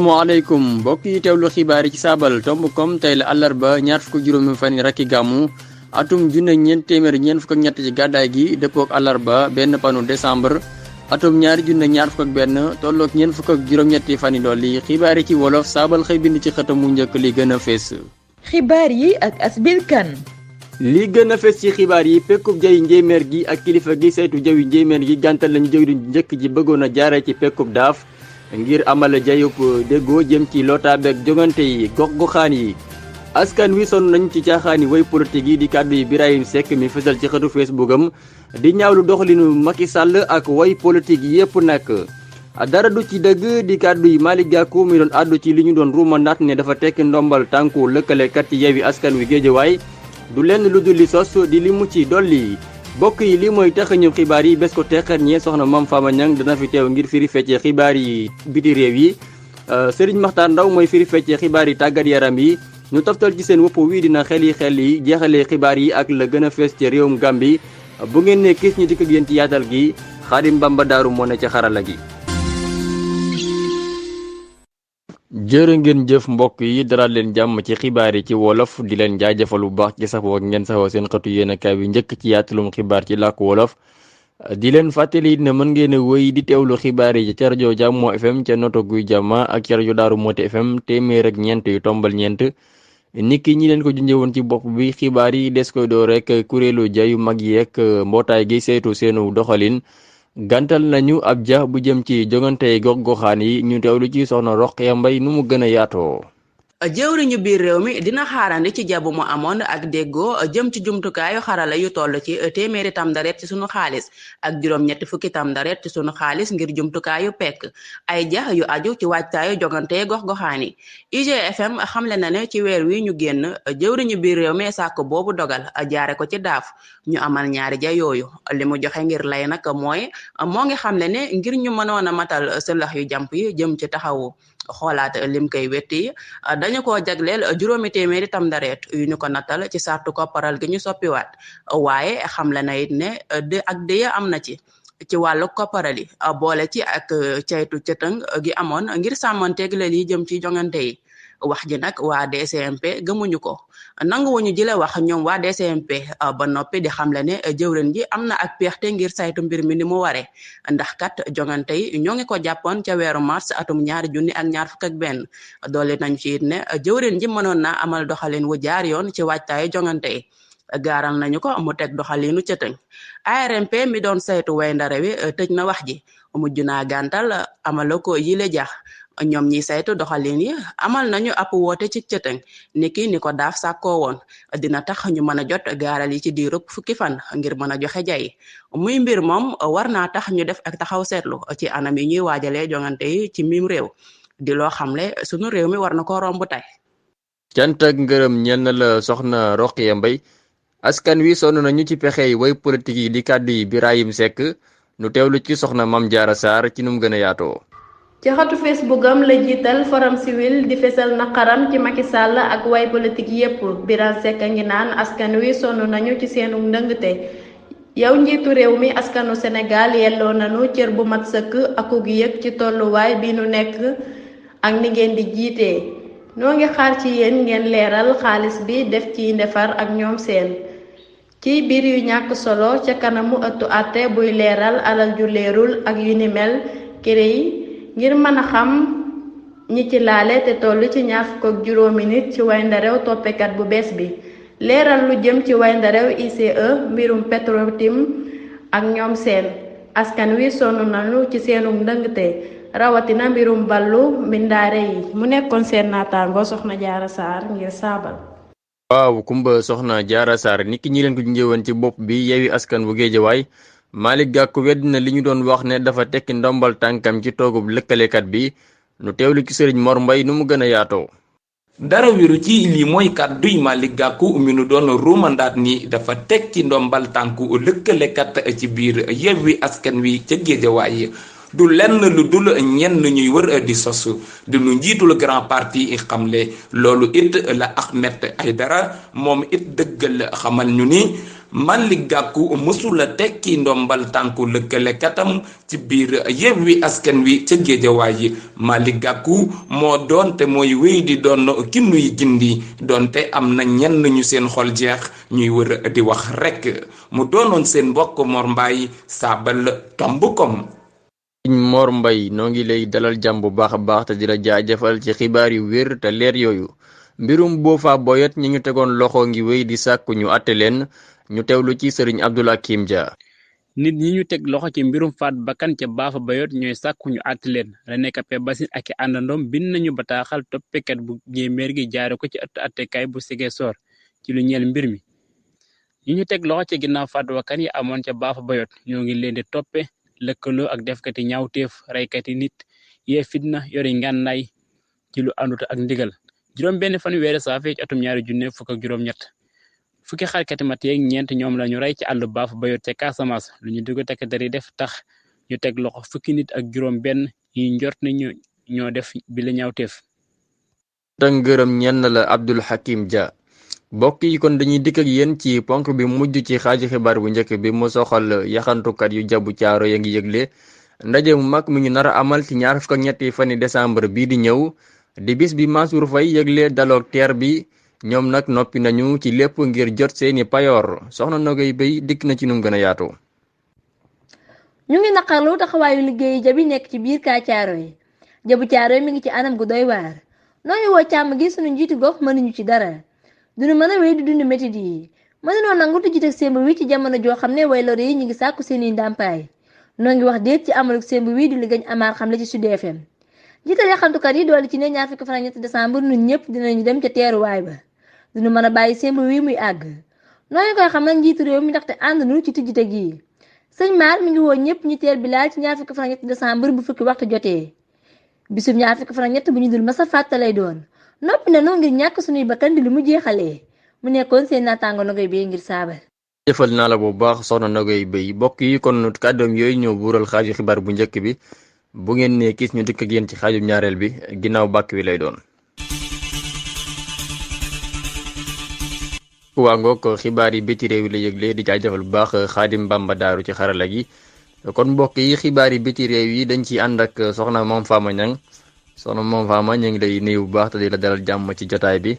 asalaamaaleykum mbokk yi teewlu xibaar yi ci saabal tomb kom tey la àllarba ñaar fukk ak juróomi fan yi rakki gàmmu atum junne ñeent téeméer ñeent fukk ak ñett ci gàddaay gi dëppook àllarba benn panu décembre atum ñaari junne ñaar fukk ak benn tollook ñeent fukk ak juróom-ñetti fan yi dolli xibaar yi ci wolof saabal xëy bind ci xëtam mu njëkk li gën a fees. xibaar yi ak Asbil Kan. li gën a fees ci xibaar yi pekkub jayi njéeméer gi ak kilifa gi saytu jawi njéeméer gi gàntal lañu jëwriñ njëkk ji bëggoon a jaare ci pekkub daaf ngir amal jayub déggoo jëm ci lotaabeeg jongante yi gox-goxaan yi askan wi sonn nañ ci caaxaani way politique yi di kàddu yi Birahim Seck mi fësal ci xëtu Facebook am di ñaawlu doxalinu Macky Sall ak way politique yépp nag dara du ci dëgg di kàddu yi Malick Gakou mi doon àddu ci li ñu doon ruuma naat ne dafa tekki ndombal tànku lëkkalekat ci Yewwi Askan Wi Géejawaay du lenn lu dul li sos di li mu ci dolli bokk yi li mooy taxañu xibaar yi bés ko teqar ñee soxna Mame Fama Niang dana fi teew ngir firi feccee xibaar yi biti réew yi Serigne Makhtar Ndaw mooy firi feccee xibaar yi tàggat yaram yi ñu toftal ci seen wopp wii dina xel yi jeexalee xibaar yi ak la gën a fees ci réewum Gàmbi bu ngeen ne kis ñu dikk ak yéen ci yaatal gi Xaadim Bamba Daaru moo ne ci xarala gi jërë ngeen jëf mbokk yi dara leen jàmm ci xibaar yi ci wolof di leen jaajëfal bu baax ci safoo ak ngeen safoo seen xëtu yéenekaay bi njëkk ci yaatalum xibaar ci làkk wolof di leen fàttali ne mën ngeen a wéy di teewlu xibaar yi ca rajo Jàmmoo FM ca Noto Guy Jàmma ak ca rajo Daaru Mooti FM téeméer ak ñeent yu tombal ñeent niki ñi leen ko junjëwoon ci bopp bi xibaar yi des koy doo rek kuréelu jayu mag yeeg mbootaay gi saytu seenu doxalin gàntal nañu ab ja bu jëm ci jongante gox-goxaan yi ñu teewlu ci soxna Roqaya Mbay nu mu gën a yaatoo. jëwriñu biir réew mi dina xaarandi ci jabu mu amoon ak déggoo jëm ci jumtukaayu xarala yu toll ci téeméeri tamdaret ci sunu xaalis ak juróom-ñetti fukki tamdaret ci sunu xaalis ngir jumtukaayu pekk ay ja yu aju ci waajtaayu jogante gox-goxaan yi IGFM xamle na ne ci weer wi ñu génn jëwriñu biir réew mi sàkk boobu dogal jaare ko ci daaf ñu amal ñaari ja yooyu li mu joxe ngir lay nag mooy moo ngi xamle ne ngir ñu mënoon a matal sëlax yu jàmp yi jëm ci taxawu xoolaat lim koy wetti dañu ko jagleel juróomi téeméeri tamdareet yu ñu ko nattal ci sartu kopparal gi ñu soppiwaat waaye xamle na it ne ak déya am na ci wàllu kopparal yi boole ci ak caytu cëtëng gi amoon ngir sàmmanteeg leen yi jëm ci jongante yi wax ji nag waa DCMP gëmuñu ko nanguwuñu jële wax ñoom waa DCMP ba noppi di xamle ne jëwriñ ji am na ak peexte ngir saytu mbir mi ni mu waree ndax kat jongante yi ñoo ngi ko jàppoon ca weeru mars atum 2021 doole nañu ci it ne jëwriñ ji mënoon naa amal doxalin wu jaar yoon ci waajtaayu jongante yi gaaral nañu ko mu teg doxalinu cëtëñ ARMP mi doon saytu way ndare wi tëj na wax ji mujj naa gàntal amala ko yile jax ñoom ñi saytu doxalin yi amal nañu ab woote ci cëtëng niki ni ko daaf sàkkoo woon dina tax ñu mën a jot gaaral yi ci diirub fukki fan ngir mën a joxe jay muy mbir moom war naa tax ñu def ak taxaw seetlu ci anam yi ñuy waajalee jongante yi ci mim réew di loo xamle sunu réew mi war na ko romb tey. cant ak ngërëm ñeel na la soxna Roqaya Mbay askan wi sonn nañu ci pexe yi way politique yi di kàddu yi Birahim Seck nu teewlu ci soxna Mame Diarra Sarr ci nu mu gën a yaatoo. ci xatu Facebook am la jiital Forum Civil di fesal naqaram ci Macky Sall ak way politique yépp Birahim Seck a ngi naan askan wi sonn nañu ci seenu ndëngte yow njiitu réew mi askanu Sénégal yelloo nañu cër bu mat sëkk akug yëg ci tolluwaay bi nu nekk ak ni ngeen di jiitee noo ngi xaar ci yéen ngeen leeral xaalis bi def ci ndefar ak ñoom seen ci biir yu ñàkk solo ca kanamu ëttu àtte buy leeral alal ju leerul ak yu ni mel kere yi ngir mën a xam ñi ci laale te toll ci 25 nit ci wayndarew toppekat bu bees bi leeral lu jëm ci wayndarew ICE mbirum Petrotim ak ñoom seen askan wi sonn nañu ci seenu ndëngte rawatina mbirum ballu mbindaare yi mu nekkoon seen naataango soxna Diarra Sarr ngir saabal. waaw kumba soxna Diarra Sarr niki ñi leen ko njëwoon ci bopp bi Yewwi Askan Wi Géejawaay Malick Gakou wedd na li ñu doon wax ne dafa tekki ndombal tànkam ci toogub lëkkalekat bi nu teewlu ci Sëriñ Mor Mbay nu mu gën a yaatoo. dara wéru ci lii mooy kàdduy Malick Gakou mi nu doon ruumandaat ni dafa teg ci ndombal tànku lëkkalekat ci biir Yewwi Askan Wi ca Géejawaay du lenn lu dul ñenn ñuy wër di sos di lu njiitul grand parti xamle loolu it la Ahmed Aïdara moom it dëggal xamal ñu ni Malick Gakou mësula tekki ndombal tànku lëkkalekatam ci biir Yewwi Askan Wi ca Géejawaay yi. Malick Gakou moo doon te mooy wéy di doon ki nuy gindi doonte am na ñenn ñu seen xol jeex ñuy wër di wax rekk mu doonoon seen mbokk Mor Mbaye Saabal Tombukom. Mor Mbaye noo ngi lay dalal jàmm bu baax a baax te di la jaajëfal ci xibaar yu wér te leer yooyu. mbirum Boffa Bayotte ñi ñu tegoon loxo ngi wéy di sàkku ñu àtte leen ñu teewlu ci Serigne Abdoul Hakim Dia. nit ñi ñu teg loxo ci mbirum faat bakkan ca Boffa Bayotte ñooy sàkku ñu àtte leen René Capain Bassine ak i àndandoom bind nañu bataaxal toppekat bu Njéeméer gi jaare ko ci ëtt attekaay bu Ziguinchor ci lu ñeel mbir mi. ñi ñu teg loxo ci ginnaaw faat bakkan yi amoon ca Boffa Bayotte ñoo ngi leen di toppe lëkkaloo ak defkati ñaawteef reykati nit yee fitna yori ngànnaay ci lu àndut ak ndigal. juróom benn fan weeru saafee ci atum 2023 fukki xarkati mat yeeg ñeent ñoom la ñu rey ci àll Boffa Bayotte ca Casamance lu ñu dugg takk der yi def tax ñu teg loxo fukki nit ak juróom benn yi njort ne ñoo def bi la ñaawteef. ngërëm ñenn la Abdoul Hakim Dia. mbokk yi kon dañuy dikk ak yéen ci ponk bi mujj ci xaaju xibaar bu njëkk bi mu soxal yaxantukat yu jabu caaro ya ngi yëgle ndaje mu mag mu ngi nar a amal ci 23 fani décembre bii di ñëw di bis bi Mansour Faye yëgle daloog teer bi ñoom nag noppi nañu ci lépp ngir jot seeni payoor soxna Nogay Bey dikk na ci num gën a yaatu. ñu ngi naqarlu taxawaayu liggéeyu jabi nekk ci biir kaa caaro yi jabu caaro yi mi ngi ci anam gu doy waar nooñu woo càmm gi sunu njiitu gox mënuñu ci dara duñu mën a wéy di dund métit yi mënunoo nangu tujjit ak sémb wi ci jamono joo xam ne way lor yi ñu ngi sàkku seeni ndàmpaay noo ngi wax déet ci amaluk sémb wi di li gañ amaar xam le ci Sud FM jiital yaxantukat yi doole ci ne 23 décembre ñun ñëpp dinañu dem ca teeruwaay ba duñu mën a bàyyi sémb wi muy àgg nooñu koy xamal njiitu réew mi ndaxte àndunu ci tujjite gi sëñ Maar mi ngi woo ñëpp ñu teer bi laal ci 23 décembre bu fukki waxtu jotee bisub 23 bu ñu dul masa fàtte lay doon noppi na noo ngir ñàkk suñuy bakkan di lu mu jeexalee mu nekkoon seen naataango Nogay Bey ngir saabal. jëfal naa la bu baax soxna Nogay Bey bokk yi kon kàddoom yooyu ñëw buural xaaju xibaar bu njëkk bi bu ngeen ne gis ñu dikk ak yéen ci xaaju ñaareel bi ginnaaw bàkk wi lay doon. waa ngoog xibaar yi biti réew yi la yëgle di jaajëfal bu baax Xaadim Bamba Daaru ci xarala gi kon mbokk yi xibaar yi biti réew yi dañ ci ànd ak soxna Mame Fama Niang soxna Mame Fama ñu ngi lay nuyu bu baax te di la dalal jàmm ci jotaay bi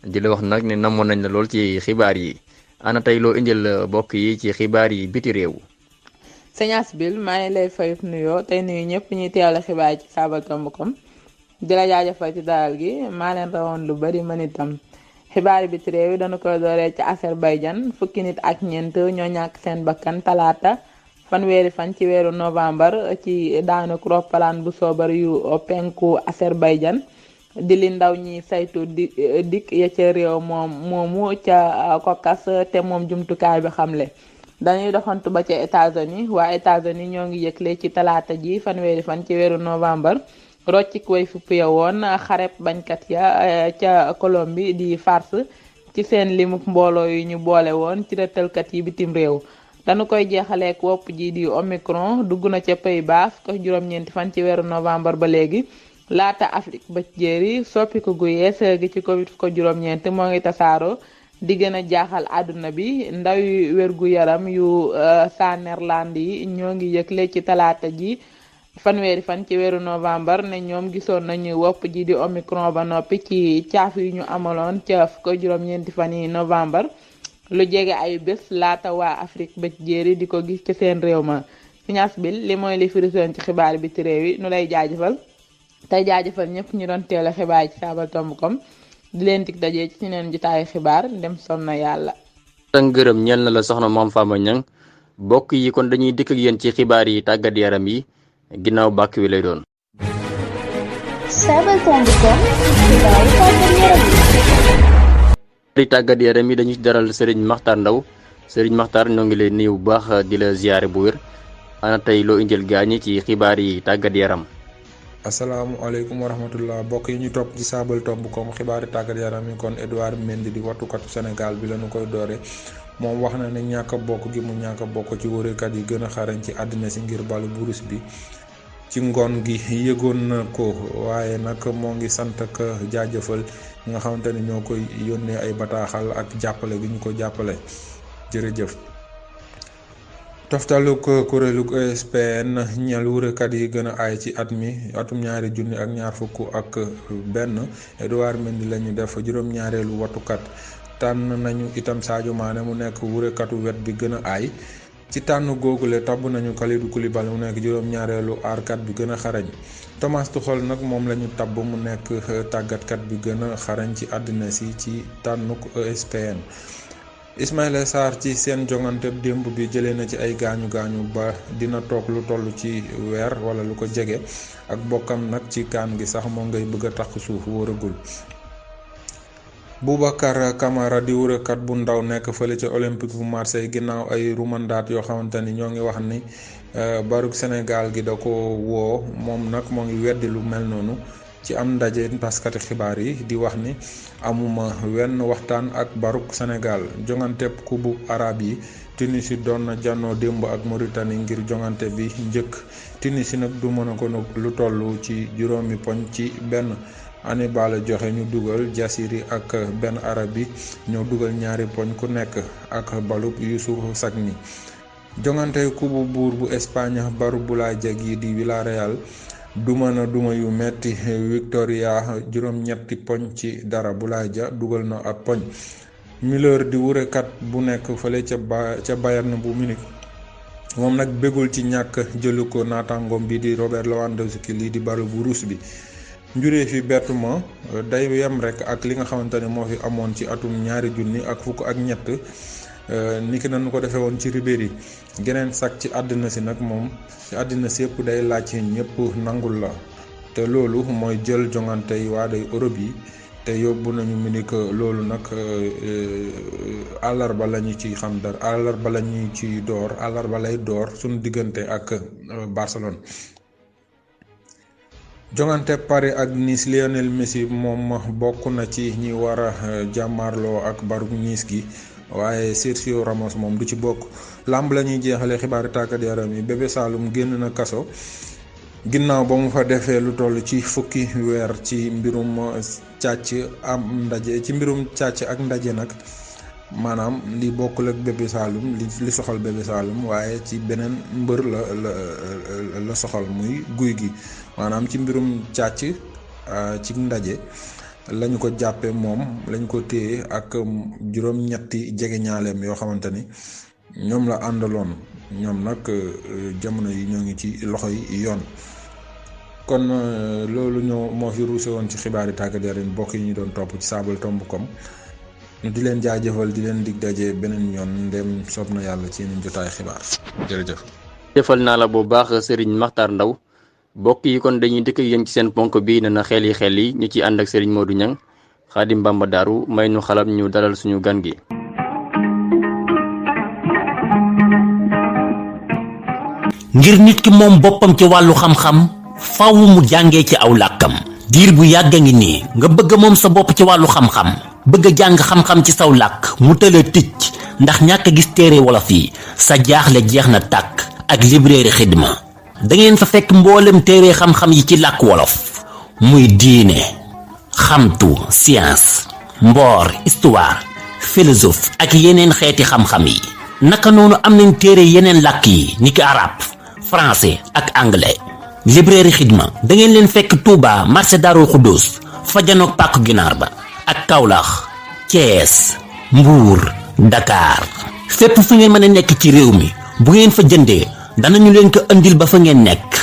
di la wax nag ne namoon nañ la lool ci xibaar yi ana tey loo indil mbokk yi ci xibaar yi biti réew. sëñ Asbil maa ngi lay fay nuyoo tey nuyu ñëpp ñuy teewle xibaar yi ci Saabal Tombukom di la jaajëfal ci dalal gi maa leen rawoon lu bari man itam xibaar yi biti réew yi dañu koy dooree ci Azerbaïdjan fukki nit ak ñeent ñoo ñàkk seen bakkan talaata fanweeri fan ci weeru novembre ci daanaka roppalaan bu soobar yu penku Azerbaïdjan di li ndaw ñi saytu dikk ya ca réew moomu ca Caucase te moom jumtukaay bi xamle dañuy doxantu ba ca États-Unis waa États-Unis ñoo ngi yëgle ci talaata ji fanweeri fan ci weeru novembre roccik way fupp ya woon xareb bañkat ya ca Colombie di farce ci seen limuk mbooloo yu ñu boole woon ci rëttalkat yi bitim réew dañu koy jeexaleek wopp ji di Omicron dugg na ca Pays-Bas ko juróom-ñeenti fan ci weeru novembre ba léegi laata Afrique ba jéeri soppiku gu yees gi ci Covid ko juróom-ñeent moo ngi tasaaroo di gën a jaaxal àdduna bi ndaw yu wérgu yaram yu Sanerland yi ñoo ngi yëgle ci talaata ji fanweeri fan ci weeru novembre ne ñoom gisoon nañu wopp ji di Omicron ba noppi ci caaf yu ñu amaloon ca ko juróom-ñeenti fan yi novembre lu jege ay bés laata waa Afrique ba jéeri di ko gis ci seen réew ma Sëñ Bil li mooy li firisoon ci xibaar bi ci réew yi nu lay jaajëfal tey jaajëfal ñëpp ñu doon teela xibaar ci Saabal Tombukom di leen dig dajee ci neen jotaayu xibaar dem son na yàlla. ngërëm ñeel na la soxna Mame Fama Niang bokk yi kon dañuy dikk ak yéen ci xibaar yi tàggat yaram yi ginnaaw bàkk wi lay doon. Saabal Tombukom xibaar yi tàggat yaram yi. tàggat yaram yi dañu ci daral Serigne Makhtar Ndaw Serigne Makhtar ñoo ngi lay nuyu bu baax di la ziyaare bu wér ana tey loo indil gaañi ci xibaar yi tàggat yaram. asalaamualeykum wa rahmatullah mbokk yi ñu topp ci Saabal Tombukom xibaari tàggat yaram yi kon Edouard Mendy di wattukatu Sénégal bi lañu koy doore moom wax na ne ñàkk a bokk gi mu ñàkk a bokk ci wërekat yi gën a xarañ ci àddina si ngir balu burus bi ci ngoon gi yëgoon na ko waaye nag moo ngi sant ak jaajëfal ñi nga xamante ni ñoo koy yónnee ay bataaxal ak jàppale gi ñu ko jàppale jërëjëf. toftaluk kuréeluk ESPN ñeel wurekat yi gën a aay ci at mi atum 2021 Edouard Mendy lañu def juróom-ñaareelu watukat. tànn nañu itam Sadio Mané mu nekk wurekatu wet bi gën a aay ci tànn googule tabb nañu Kalidou Koulibaly mu nekk juróom-ñaareelu aarkat bi gën a xarañ. Thomas Tuchel nag moom lañu tabb mu nekk tàggatkat bi gën a xarañ ci àddina si ci tànnuk ESPN. Ismaïla Sarr ci seen jongante démb bi jëlee na ci ay gaañu ba dina toog lu toll ci weer wala lu ko jege ak bokkam nag ci kaan gi sax moo ngay bëgg a takk suuf wóoragul. Boubacar Kamara di wurekat bu ndaw nekk fële ca Olympique bu Marseille ginnaaw ay rumandaat yoo xamante ni ñoo ngi wax ni baruk Sénégal gi da ko woo moom nag moo ngi weddi lu mel noonu ci am ndaje taskati xibaar yi di wax ni amuma wenn waxtaan ak baruk Sénégal. jongante kubu arab yi Tunisie doon na jànnoo démb ak Mauritanie ngir jongante bi njëkk. Tunisie nag du mën a ko lu toll ci juróomi poñ ci benn. Hannibal joxe ñu dugal Jasiri ak Ben Arabi ñoo dugal ñaari poñ ku nekk ak balub Youssouf Sagni. jongante kubu buur bu Espagne baru Boulaye Dia gi di Villarreal duma na duma yu metti Victoria juróom-ñetti poñ ci dara. Boulaye Dia dugal na ab poñ. Müller di wurekat bu nekk fële ca Bayern bu Munich moom nag bégul ci ñàkk jëlu ko naataangoom bi di Robert Lewandowski lii di baru bu Ruus bi. njuree fi bertement day yem rek ak li nga xamante ne moo fi amoon ci atum 2023 niki nañu ko defee woon ci Ribéry. geneen sax ci àddina si nag moom ci àddina si yëpp day laaj ñëpp nangul la te loolu mooy jël jongante yi waa day Europe yi te yóbbu nañu Munich loolu nag àllarba lañu ci xam dara àllarba lañu ci door àllarba lay door suñu diggante ak Barcelone. jongante Paris ak Nice Lionel Messi moom bokk na ci ñi war a jàmmarloo ak baruk Nice gi waaye Sergio Ramos moom du ci bokk. làmb la ñuy jeexale xibaari tàggat yaram yi. Bébé Saloum génn na kaso ginnaaw ba mu fa defee lu toll ci fukki weer ci mbirum càcc ak ndaje nag maanaam li bokkul ak Bébé Saloum li soxal Bébé Saloum waaye ci beneen mbër la soxal muy Guy gi. maanaam ci mbirum càcc ci ndaje lañu ko jàppe moom lañu ko téye ak juróom-ñetti jegeñaaleem yoo xamante ni ñoom la àndaloon ñoom nag jamono yi ñoo ngi ci loxo yi yoon. kon loolu moo fi ruuse woon ci xibaari tàggat yaram bokk yi ñu doon topp ci sabaltomb.com ñu di leen jaajëfal di leen dig daje beneen yoon ndem soob na yàlla ci yeneen jotaay xibaar jërëjëf. jëfal naa la bu baax Serigne Makhtar Ndaw. bokk yi kon dañuy dëkk yéen ci seen ponk bi ne na xel yi ñu ci ànd ak Serigne Modou Niang Xaadim Bamba Daaru may nu xalam ñu dalal suñu gan gi. ngir nit ki moom boppam ci wàllu xam-xam faaw mu jàngee ci aw làkkam diir bu yàgg a ngi nii nga bëgg moom sa bopp ci wàllu xam-xam bëgg a jàng xam-xam ci saw làkk mu tëla ticc ndax ñàkk a gis téere wolof yi sa jaaxle jeex na tàkk ak librairie Xidma. da ngeen fa fekk mboolem téere xam-xam yi ci làkk wolof muy diine xamtu science mboor histoire philosophe ak yeneen xeeti xam-xam yi naka noonu am nañ téere yeneen làkk yi niki arab français ak anglais. librairie Xidma da ngeen leen fekk Touba marché Darou Khoudoss fa janoog pàkku ginaar ba ak Kaolack Thiès Mbour Dakar fépp fu ngeen mën a nekk ci réew mi bu ngeen fa jëndee danañu leen ko andil ba fa ngeen nekk.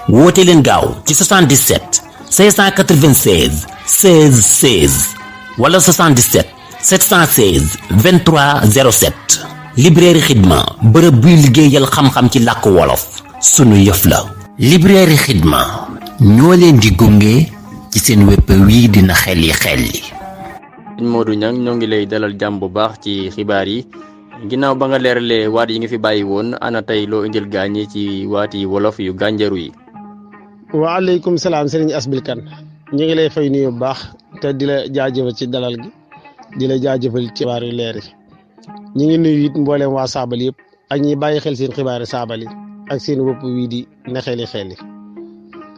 woote leen gaaw ci 77 596 16 16 wala 77 716 23 07. librairie Xidma bërëb buy liggéeyal xam-xam ci làkk wolof sunu yëf la. librairie Xidma ñoo leen di gunge ci seen wépp wii dina xelli. Modou Niang ñoo ngi lay dalal jàmm bu baax ci xibaar yi. ginnaaw ba nga leeralee waat yi nga fi bàyyi woon ana tey loo indil gaañi ci waati wolof yu gànjaru yi. waaleykum salaam Serigne Asbil Kane ñu ngi lay fay nuyu bu baax te di la jaajëfal ci dalal gi di la jaajëfal ci xibaar yu leer yi ñu ngi nuyu it mboolem waa saabal yëpp ak ñi bàyyi xel seen xibaari saabal yi ak seen wopp wii di ne xeli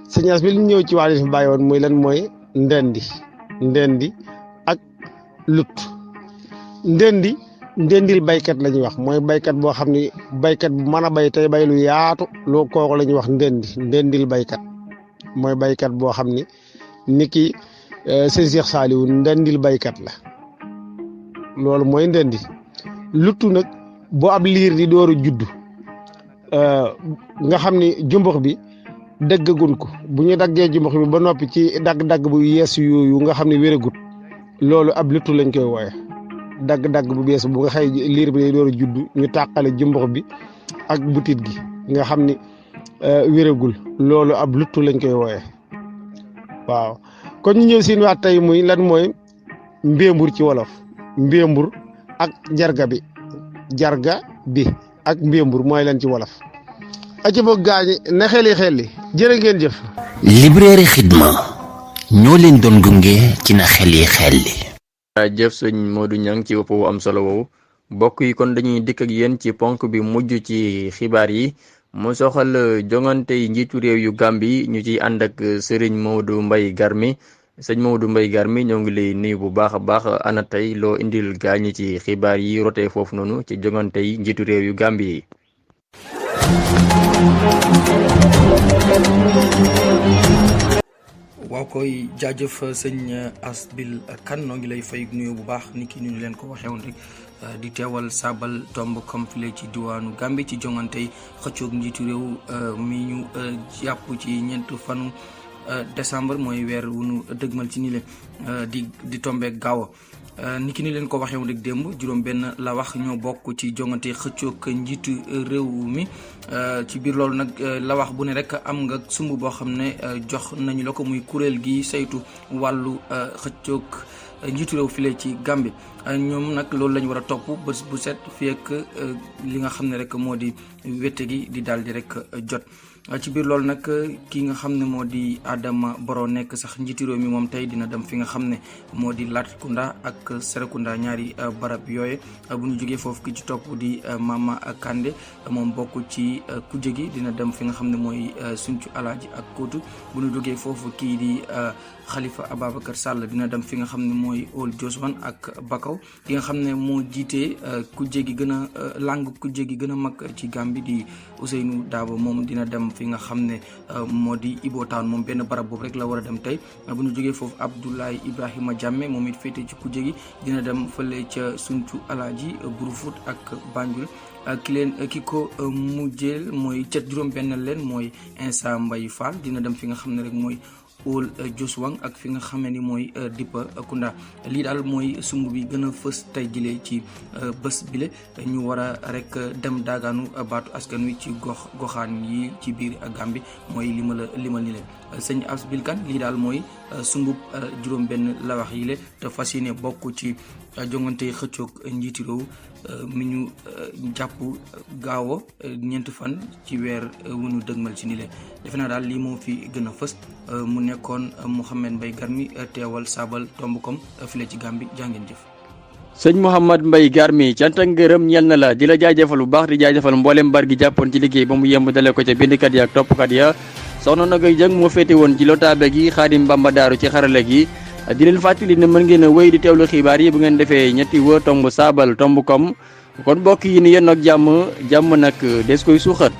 Serigne Asbil li ñëw ci waat yi fi bàyyi woon muy lan mooy ndendi ak lut. ndendi ndendil baykat la ñuy wax mooy baykat boo xam ni baykat bu mën a bay tey bay lu yaatu loo kooku la ñuy wax ndendil baykat mooy baykat boo xam ni niki sëñ Cheikh Saliou ndendil baykat la loolu mooy ndendi luttu nag boo ab liir di door a judd nga xam ni jumbux bi dëggagun ko bu ñu daggee jumbux bi ba noppi ci dagg-dagg bu yees yooyu nga xam ne wéragut loolu ab luttu lañ koy wooye dagg-dagg bu bees bu nga xëy liir bi day door a judd ñu tàqale jumbux bi ak butit gi nga xam ni wéragul loolu ab luttu lañ koy wooye waaw kon ñu ñëw siin waat tey muy lan mooy mbéembur ci wolof mbéembur ak jarga bi ak mbéembur mooy lan ci wolof aca boog gaañi na xeli jërë ngeen jëf librairie Xidma ñoo leen doon gunge ci na xeli jëf sëñ Modou Niang ci wopp wu am solo woowu mbokk yi kon dañuy dikk ak yéen ci ponk bi mujj ci xibaar yi mu soxal jongante yi njiitu réew yu Gambie ñu ciy ànd ak Serigne Modou Mbaye Garmi sëñ Modou Mbaye Garmi ñoo ngi lay nuyu bu baax a baax ana tey loo indil gaañi ci xibaar yi rotee foofu noonu ci jongante yi njiitu réew yu Gambie yi. waaw koy jaajëf sëñ Asbil Kan noo ngi lay fay nuyu bu baax ni ki ñu leen ko waxee woon rek di teewal saabal tomb complet ci diwaanu Gambie ci jongante xëccoog njiitu réew mi ñu jàpp ci ñeent fanu décembre mooy weer wu nu dëgmal ci ni leen di tombeek gaaw ni ki ni leen ko waxee woon rek démb juróom benn la wax ñoo bokk ci jongante xëccoog njiitu réew mi ci biir loolu nag la wax bu ne rek am nga sumb boo xam ne jox nañu la ko muy kuréel gi saytu wàllu xëccoog njiitu réew file ci Gambie ñoom nag loolu lañu war a topp bés bu set fii ak li nga xam ne rek moo di wette gi di daal di rek jot ci biir loolu nag ki nga xam ne moo di Adama Barrow nekk sax njiitu réew mi moom tey dina dem fi nga xam ne moo di Latrikunda ak Serekunda ñaari barab yooye bu ñu jógee foofu ki ci topp di Mama Kandeh moom bokk ci kujje gi dina dem fi nga xam ne mooy Sinthiou Alaaji ak Kootu bu ñu jógee foofu kii di Khalifa Ababacar Sall dina dem fi nga xam ne mooy Old Joswan ak Bakaw ki nga xam ne moo jiitee kujje gi gën a langue kujje gi gën a mag ci Gambie di Ousseynou Dabo moom dina dem fi nga xam ne moo di Ibo Town moom benn barab boobu rek la war a dem tey bu ñu jógee foofu Abdoulaye Ibrahima Jammeh moom it féete ci kujje gi dina dem fële ca Sinthiou Alaaji Brufut ak Banjul ki ko mujjeel mooy ca juróom benn leen mooy Insa Mbaye Fall dina dem fi nga xam ne rek mooy Old Joswang ak fi nga xamee ni mooy Dippa Kunda lii daal mooy sumb bi gën a fës tey jilee ci bés bile ñu war a rek dem daagaanu baatu askan wi ci goxaan yi ci biir Gambie mooy limal ni leen sëñ Asbil Kan lii daal mooy sumbub juróom benn la wax yi le te fas yéene bokk ci jongante xëccoog njiiti réew mi ñu jàpp gaawo ñeent fan ci weer wu ñu dëgmal ci ni leen defe naa daal lii moo fi gën a fës mu nekkoon Mouhamed Mbaye Garmi teewal saabal tomb.com file ci Gambie jàngeen jëf. sëñ Mouhamed Mbaye Garmi cant ak ngërëm ñeel na la di la jaajëfal bu baax di jaajëfal mboolem mbar gi jàppoon ci liggéey ba mu yemb dale ko ca bindkat ya ak toppkat ya soxna Nogay Jëng moo féete woon ci lotaabe gi Xaadim Bamba Daaru ci xarale gi di leen fàttali ne mën ngeen a wéy di teewlu xibaar yi bu ngeen defee ñetti wër tomb saabal tomb.com kon mbokk yi ni yéen ak jàmm nag des koy suuxat